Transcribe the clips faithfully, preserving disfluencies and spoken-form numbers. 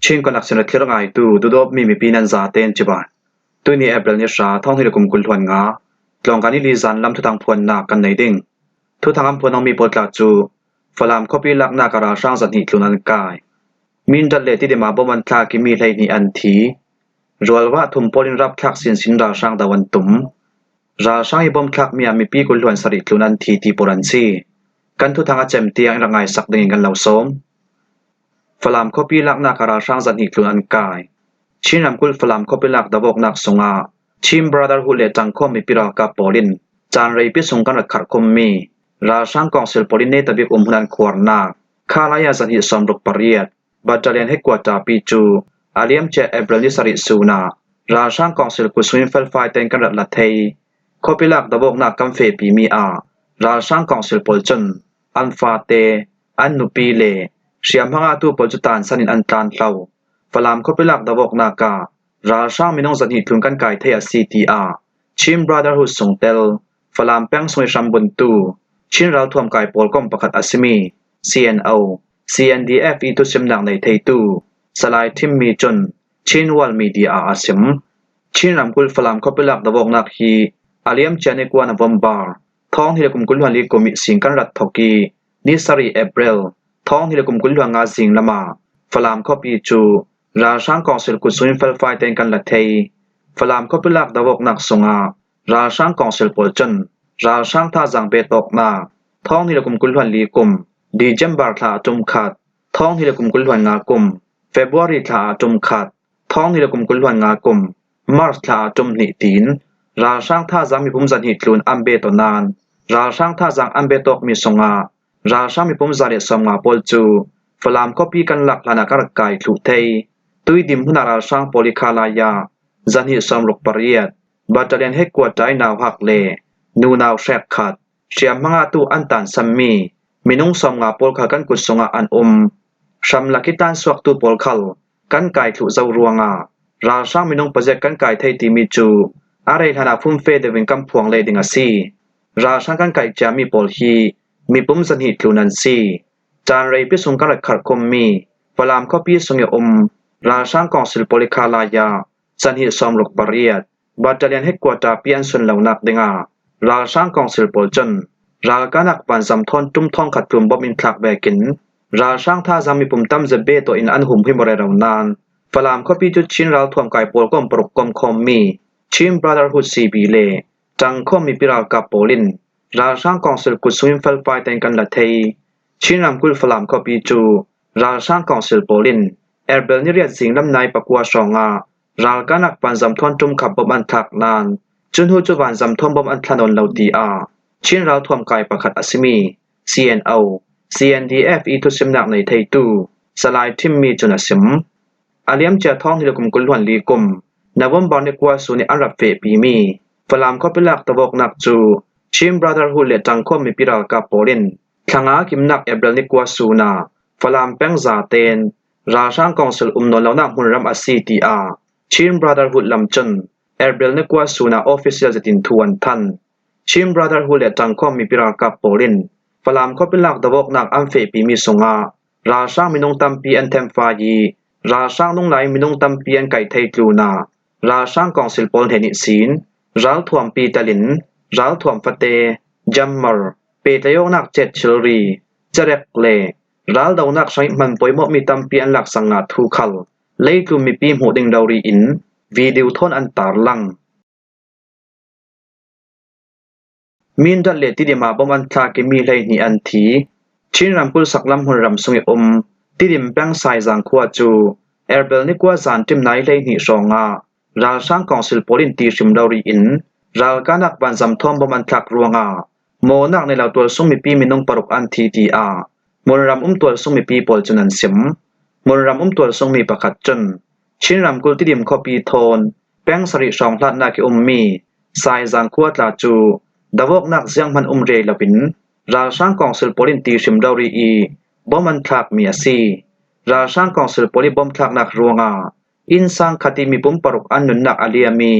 Chin Connection a thlir ngaitu dudawpmi mipi nan zaten cibai. Tuini April ni hra, thawng hnih le kum kul hluan nga, Tlawngkani li zan lam thuthang phuannak kan nei ding. Thuthang an phuan awmi pawl tla cu Falam khuapi laknak a ralhrang zahnih tlun an kai. Mindat le Tidima bom an thlak i mi hleihnih an thi. Rualvah thum pawlin rapthlak sinsin ralhrang do an tum. Ralhrang i bom thlakmi ah mipi kul hluan sarih tlun an thi ti pawl an si. Kan thuthang a cem tiang in rak ngaisak dingin kan lo sawm. Falam khuapi laknak a ralhrang zahnih tlun an kai. Chin ramkulh Falam khuapi lak davawknak sungah Chin Brotherhood le ṭangkhawm mipi ralkap pawl in caan reipi sung kan rak kharh khummi ralhrang kawngsil pawl in netabik umhmun an khuarnak Khalaya zahnih sawmruk pariat Battalion Headquarter pi cu a liamcia April ni sarih sun ah ralhrang kawngsil kut sungin felfai tein kan rak la thei. Khuapi lak davawknak kan fehpimi ah ralhrang kawngsil pawl cun an fate, an nupi le hriamhma ngahtu pawl cu tansan in an tlanhlo. Falam khuapi lak davawknak ah ralhrang minung zahnih tlun kan kai thei a si, tiah Chin Brotherhood sungtel Falam peng sung i hrambuntu Chin ralthuam kai pawl kom pakhat a simi C N O, C N D F i thusimnak nei theitu Salai Thimmi cun Chin World Media ah a sim. Chin ramkulh Falam khuapi lak davawknak hi a liamcia ni kua November, thawng hnih le kum kul hluan li kum ihsin kan rat thok i, ni sarih April, thawng hnih le kum kul hluan nga zing lamah Falam khuapi cu ralhrang kawngsil kut sungin felfai tein kan la thei. Falam khuapi lak davawknak sungah ralhrang kawngsil pawl cun ralhrang thazaang bet awknak thawng hnih le kum kul hluan li kum December thla a ṭum khat, thawng hnih le kum kul hluan nga kum February thla a ṭum khat, thawng hnih le kum kul hluan nga kum March thla a ṭum hnih tiin ralhrang thazaang mipum zahnih tlun an bet aw nain ralhrang thazaang an bet awkmi sungah ralhrang mipum za le sawmnga pawl cu Falam khuapi kan lak hlanah kan rak kai thluh thei. Tuidim hmunah ralhrang pawl i Khalaya zahnih sawmruk pariat Battalion Headquarter i nauhak le nunau hrekkhat hriamhma ngahtu an tansanmi minung sawmnga pawl khal kan kut sungah an um. Hramlak i tansuaktu pawl khal kan kai thluh zo ruangah ralhrang minung paziat kan kai thei timi cu a rei hlanah fumfe deuhin kan phuang leh ding a si. Ralhrang kan kaih ciami pawl hi mipum zahnih tlun an si. Caan reipi sung kan rak kharh khummi Falam khuapi sung i um ralhrang kawngsil pawl i Khalaya zahnih sawmruk pariat Battalion Headquarter pi an sunlonak dingah ralhrang kawngsil pawl cun ralkahnak vanzam thawn ṭum thawngkhat tlun bom in thlak vekin ralhrang thazaang mipum tam zet bet aw in an humhim aw rero nain Falam khuapi cu Chin ralthuam kai pawl kom paruk komkhawmmi Chin Brotherhood C B le ṭangkhawm mipi ralkap pawl in ralhrang kawngsil kut sungin felfai tein kan la thei. Chin ramkulh Falam khuapi cu ralhrang kawngsil pawl in April ni riat zing lam nai pakua hrawngah ralkahnak vanzam thawn ṭum khat bom an thlak nain, cu hnu cu vanzam thawn bom an thla nawn lo, tiah Chin ralthuam kai pakhat a simi C N O, C N D F i thusimnak nei theitu Salai Thimmi cun a sim. A liamcia thawng hnih le kum kul hluan li kum November ni kua sun i an rak fehpimi Falam khuapi lak davawknak cu Chin Brotherhood le ṭangkhawm mipi ralkap pawl in thlanga kimnak April ni kua sun ah Falam peng zaten ralhrang kawngsil um nawn lonak hmunram a si, tiah Chin Brotherhood lam cun April ni kua sun ah official zetin thu an thanh. Chin Brotherhood le ṭangkhawm mipi ralkap pawl in Falam khuapi lak davawknak an fehpimi sungah ralhrang minung tampi an themfai i ralhrang nunglai minung tampi an kaih thei tlunah ralhrang kawngsil pawl hnen ihsin ralthuampi telin ralthuam fate, jammer, pehtlaih awknak cet thilri, cerek le raldonak hrang ih hman pawimawhmi tampi an laksak ngah thu khal leitlun mipi hmuh ding rori in video thawn an tarlang. Mindat le Tidima bom an thlak i mi hleihnih an thi. Chin ramkulh saklam hmunram sung i um Tidim peng Saizang khua cu April ni kua zan ṭim nai hleihnih hrawngah ralhrang kawngsil pawl in ti hrim rori in ralkahnak vanzam thawn bom an thlak ruangah mawhnak nei lo tualsung mipi minung paruk an thi, tiah hmunram um tualsung mipi pawl cun an sim. Hmunram um tualsung mi pakhat cun Chin ramkulh Tidim khuapi thawn peng sarih hrawng hlatnak i ummi Saizang khua tla cu davawknak zianghman um rei loin ralhrang kawngsil pawl in ti hrim rori i bom an thlakmi a si. Ralhrang kawngsil pawl i bom thlaknak ruangah innsang khat i mipum paruk an nunnak a liam i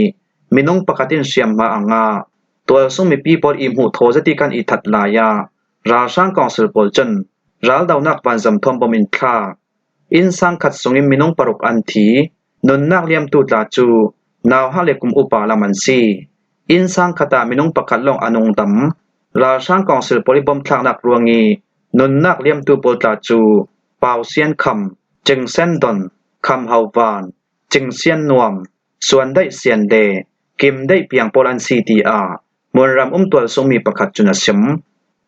minung pakhat in hriamhma a ngah. Tualsung mipi pawl i hmuh thaw zet i kan i that lai ah ralhrang kawngsil pawl cun raldonak vanzam thawn bom in thlak. Innsang khat sungin minung paruk an thi. Nunnak liamtu tla cu nauhak le kum upa lam an si. Innsang khat ah minung pakhat lawng a nungdam. Ralhrang kawngsil pawl i bom thlaknak ruang i nunnak liamtu pawl tla cu Pau Sian Kham, Cing Sen Don, Kham Hau Van, Cing Sian Nuam, Suan Daih Sian le Kim Daih Piang pawl an si, tiah hmunram um tualsungmi pakhat cun a sim.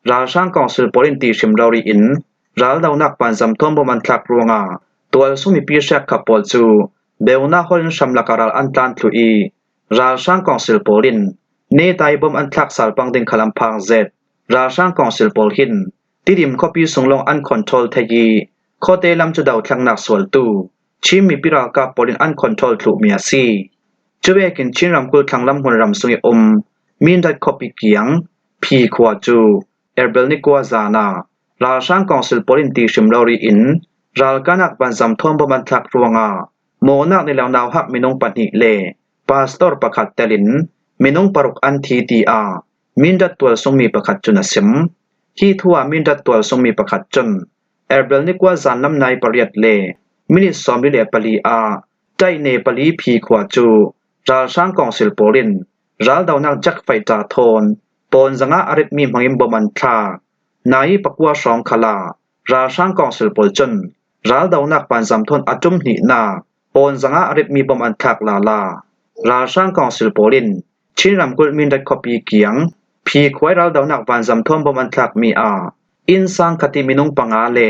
Ralhrang kawngsil pawl in ti hrim rori in raldonak vanzam thawn bom an thlak ruangah tualsungmi pi hriak kha pawl cu beuna hawl in hramlak ah ral an tlan thluh i ralhrang kawngsil pawl in netai bom an thlak sal pang ding khal an phang zet. Ralhrang kawngsil pawl hin Tidim khuapi sung lawng an control thei i khawte lam cu dothlennak sualtu Chin mipi ralkap pawl in an control thluhmi a si. Cuvekin Chin ramkulh thlanglam hmunram sung i um Mindat khuapi kiang Phi khua cu April ni kua zan ah ralhrang kawngsil pawl in ti hrim rori in ralkahnak vanzam thawn bom an thlak ruangah mawhnak nei lo nauhak minung pahnih le pastor pakhat telin minung paruk an thi, tiah Mindat tualsungmi pakhat cun a sim. Hi thu ah Mindat tualsungmi pakhat cun April ni kua zanlam nai pariat le minit sawmli le pali ah Taihne pali Phi khua cu ralhrang kawngsil pawl in raldonak jet fighter thawn pawn zanga a ritmi hmangin bom an thlak. Nai pakua hrawng khal ah ralhrang kawngsil pawl cun raldonak vanzam thawn a ṭum hnihnak pawn zanga a ritmi bom an thlak lala. Ralhrang kawngsil pawl in Chin ramkulh Mindat khuapi kiang Phi khua i raldonak vanzam thawn bom an thlakmi ah innsang khat i minung panga le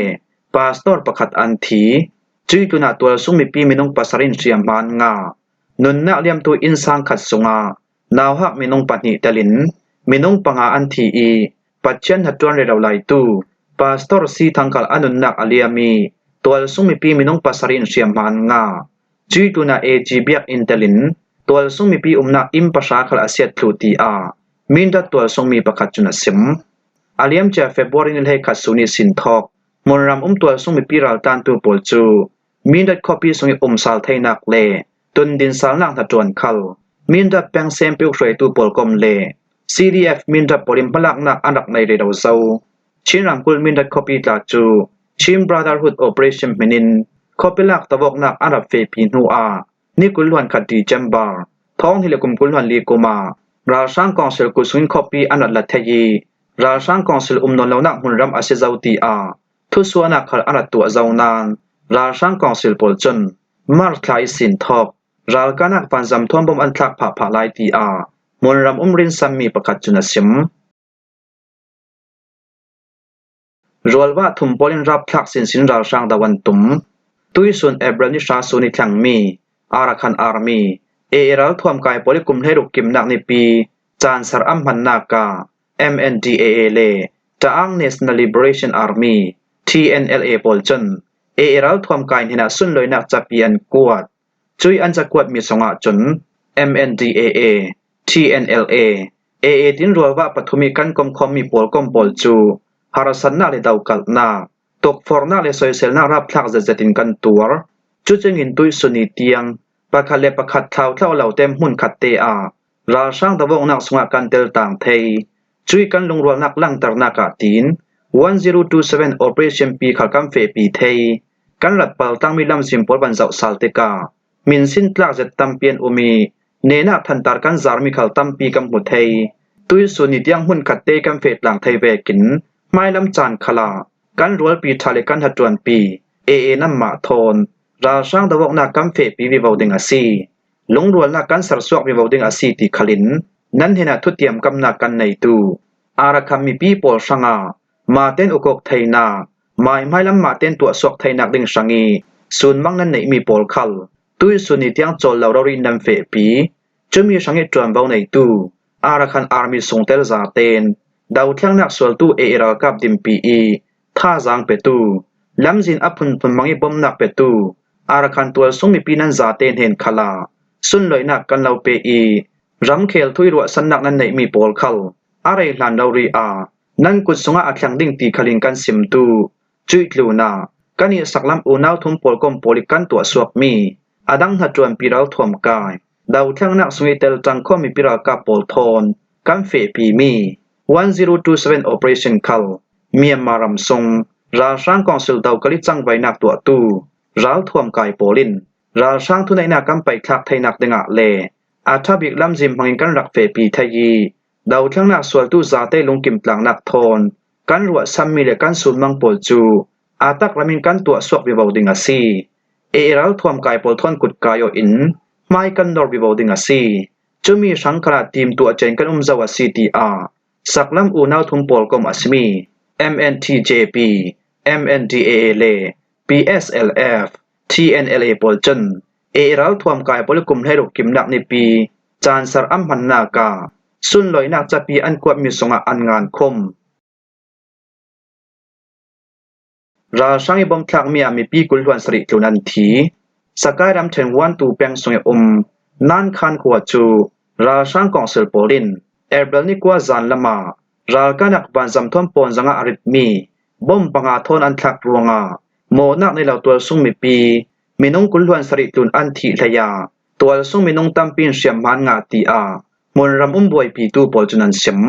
pastor pakhat an thi. Cuih tlunah tualsung mipi minung pasarih in hriamhma an ngah. Nunnak liamtu innsang khat sungah nauhak minung pahnih telin minung panga an thi i Pathian hnaṭuan rero laitu Pastor Si Thang khal a nunnak a liam i tualsung mipi minung pasarih in hriamhma an ngah. Cuih tlunah A G biakinn telin tualsung mipi umnak inn pahra khal a siat thluh, tiah Mindat tualsungmi pakhat cun a sim. A liamcia February ni hleikhat sun ihsin thawk hmunram um tualsung mipi raltlantu pawl cu Mindat khuapi sung i um sal theinak le tundin salnak hnaṭuan khal Mindat peng sem piuk hruaitu pawlkom le C D F Mindat pawl in hmalaknak an rak nei rero zo. Chin ramkulh Mindat khuapi tla cu Chin Brotherhood Operation hmin in khuapi lak tawawknak an rak fehpi hnu ah ni kul hluan khat December thawng hnih le kum kul hluan li kum ah ralhrang kawngsil kut sungin khuapi an rak la thei i ralhrang kawngsil um nawn lonak hmunram a si zo, tiah thusuahnak khal an rak tuah zo nain ralhrang kawngsil pawl cun March thla ihsin thawk ralkahnak vanzam thawn bom an thlak phahphah lai, tiah hmunram um rinsanmi pakhat cun a sim. Rualvah thum pawl in rapthlak sinsin ralhrang do an tum. Tuihsun April ni hra sun i thlengmi Arakan Army, A A ralthuam kai pawl i kum hleiruk kimnak nipi caansar an hmannak ah M N D A A le Ta'ang National Liberation Army, T N L A pawl cun A A ralthuam kai hnenah sunlawinak capi an kuat. Cuih an cakuatmi sungah cun M N D A A, T N L A, A A tin rualvah pathum i kan komkhawmmi pawlkom pawl cu harsatnak le dokalhnak, tukforhnak le soiselnak rapthlak zetzet in kan tuar. Cucingin tuihsun ni tiang pakhat le pakhat thlauthlau lote hmunkhatte ah ralhrang doawknak sungah kan teltang thei. Cuih kan lungrualnak langhternak ah tiin one zero two seven operation pi khal kan fehpi thei. Kan rat paltangmi lamzin pawl van zoh sal tikah minsin tlak zet tampi an um i nehnak thantar kan zarmi khal tampi kan hmu thei. Tuihsun ni tiang hmunkhatte kan feh tlang thei vekin hmailam caan khalah kan rualpi ṭha le kan hnaṭuanpi A A nanmah thawn ralhrang doawknak kan fehpi vivo ding a si. Lungrualnak kan sersuak vivo ding a si ti khalin nan hnenah thutiamkamnak kan neitu Arakan mipi pawl hrangah maten ukawk theinak, mai hmailam maten tuahsuak theinak ding hrang i sunmang nan neihmi pawl khal tuihsun ni tiang cawl lo rori in nan fehpi. Cumi hrang i ṭuanvo neitu Arakan Army sungtel zaten dothlennak sualtu A A ralkap dinpi i thazaang petu, lamzin a phunphun hmang i bomnak petu Arakan tualsung mipi nan zate hnen khalah sunlawinak kan lo pe i ramkhel thu i ruahsannak nan neihmi pawl khal a rei hlan rori ah nan kut sungah a thleng ding ti khalin kan simtu cuih tlunah kan i saklam unau thum pawlkom pawl i kan tuahsuakmi a dang hnaṭuanpi ralthuam kai dothlennak sung i telṭang khawm mipi ralkap pawl thawn kan fehpimi one zero two seven operation khal Myanmar ram sung ralhrang kawngsil dokal i cangvainak tuahtu ralthuam kai pawl in ralhrang thuneihna kan paihthlak theinak dingah le a ṭha bik lamzin hmangin kan rak fehpi thei i, dothlennak sualtu zate lungkim tlaknak thawn kan ruahsanmi le kan sunmang pawl cu a tak ramin kan tuahsuak vivo ding a si. A ralthuam kai pawl thawn kut kai aw in hmai kan nor vivo ding a si. Cumi hrang khalah timtuah ṭen kan um zo a si, tiah saklam unau thum pawl kom a simi M N T J P, M N D A A le P S L F, T N L A pawl cun A ralthuam kai pawl i kum hleiruk kimnak nipi caansar an hmannak ah sunlawinak capi an kuatmi sungah an ngan khum. Ralhrang i bomthlakmi ah mipi kul hluan sarih tlun an thi. Sakai ramṭhen Wantu peng sung i um Nan Khan khua cu ralhrang kawngsil pawl in April ni kua zan lamah ralkahnak vanzam thawn pawn zangah a ritmi bom panga thawn an thlak ruangah mawhnak nei lo tualsung mipi minung kul hluan sarih tlun an thih hlei ah tualsung minung tampi in hriamhma an ngah, tiah hmunram um buaipitu pawl cun an sim.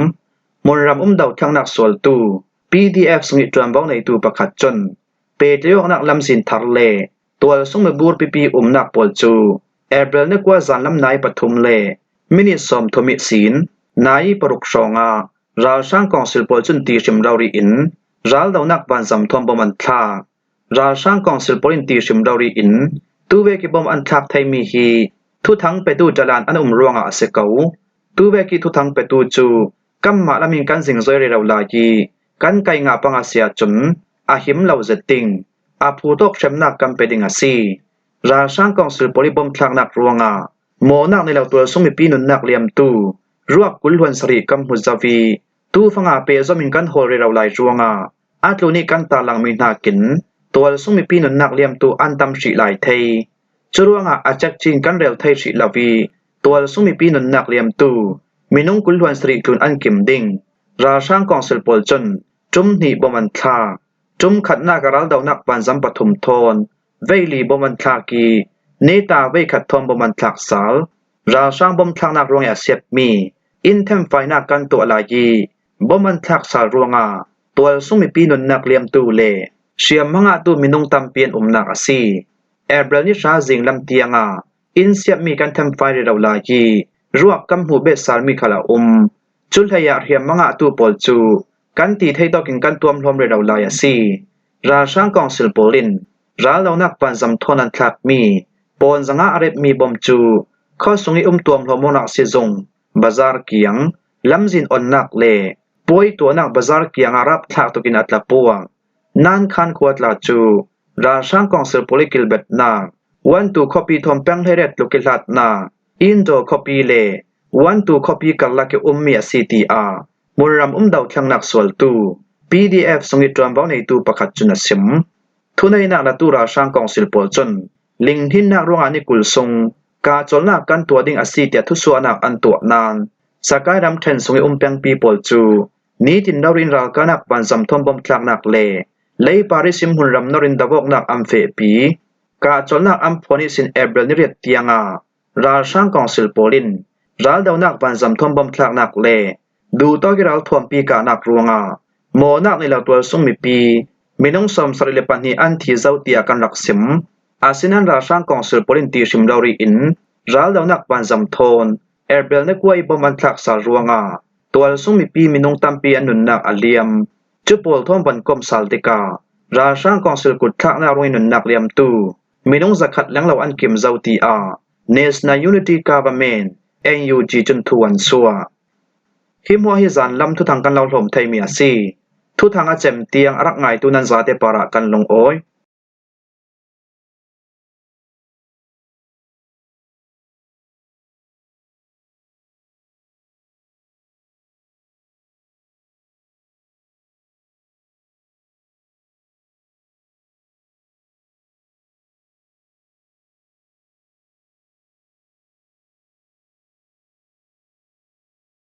Hmunram um dothlennak sualtu P D F sung i ṭuanvo neitu pakhat cun pehtlaihawknak lamzin thar le tualsung mibur pipi umnak pawl cu April ni kua zanlam nai pathum le minit sawmthum ihsin nai paruk hrawngah ralhrang kawngsil pawl cun tihrim rori in raldonak vanzam thawn bom an thlak. Ralhrang kawngsil pawl in tihrim rori in tuvek i bom an thlak theimi hi thuthang petu ṭalan an um ruangah a si ko. Tuvek i thuthang petu cu kanmah lamin kan zingzoi rero lai i kan kai ngah pang a si ahcun a him lo zet ding, a phu tawk hremnak kan pe ding a si. Ralhrang kawngsil pawl i bom thlaknak ruangah mawhnak nei lo tualsung mipi nunnak liamtu ruak kul hluan sarih kan hmu zo i tufanga pehzom in kan hawl rero lai ruangah a tlun i kan tarlangmi hnakin tualsung mipi nunnak liamtu an tam hrih lai thei. Curuangah a cekci in kan rel thei hrih lo i tualsung mipi nunnak liamtu minung kul hluan sarih tlun an kim ding. Ralhrang kawngsil pawl cun ṭum hnih bom an thlak. Ṭum khatnak ah raldonak vanzam pathum thawn veili bom an thlak i neta veikhat thawn bom an thlak sal. Ralhrang bom thlaknak ruangah a siatmi in themfainak kan tuah lai i bom an thlak sal ruangah tualsung mipi nunnak liamtu le hriamhma ngahtu minung tampi an umnak a si. April ni hra zinglam tiangah in siatmi kan themfai rero lai i ruak kan hmuh bet salmi khal a um. Cu hlei ah hriamhma ngahtu pawl cu kan ti thei tawkin kan tuamhlawm rero lai a si. Ralhrang kawngsil pawl in raldonak vanzam thawn an thlakmi pawn zangah a retmi bom cu khuasung i um tuamhlawm awknak sizung, bazar kiang, lamzin onnak le puai tuahnak bazar kiangah rapthlak tukin a tla puak. Nan Khan khua tla cu ralhrang kawngsil pawl i kilbetnak, Wantu khuapi thawn peng hleiriat tluk i hlatnak, Indo khuapi le Wantu khuapi karlak i ummi a si, tiah hmunram um dothlennak sualtu P D F sung i ṭuanvo neitu pakhat cun a sim. Thuneihnak latu ralhrang kawngsil pawl cun linghninnak ruangah ni kul sung kahcawlnak kan tuah ding a si tiah thusuahnak an tuah nain Sakai ramṭhen sung i um pengpi pawl cu nitin rori in ralkahnak vanzam thawn bom thlaknak le leipar ihsin hmunram nor in davawknak an fehpi. Kahcawlnak an phuan ihsin April ni riat tiangah ralhrang kawngsil pawl in raldonak vanzam thawn bom thlaknak le duhtawk i ralthuampi kahnak ruangah mawhnak nei lo tualsung mipi minung sawmsarih le pahnih an thi zo tiah kan rak sim. Asinain ralhrang kawngsil pawl in tihrim rori in raldonak vanzam thawn April ni kua i bom an thlak sal ruangah tualsung mipi minung tampi an nunnak a liam. Cu pawl thawn van kom sal tikah ralhrang kawngsil kutthlaknak ruang i nunnak liamtu minung zakhat lenglo an kim zo, tiah National Unity Government, N U G cun thu an suah. Hi hmuah hi zanlam thuthang kan lo hlawm theimi a si. Thuthang a cem tiang a rak ngaitu nan zate parah kan lungawi.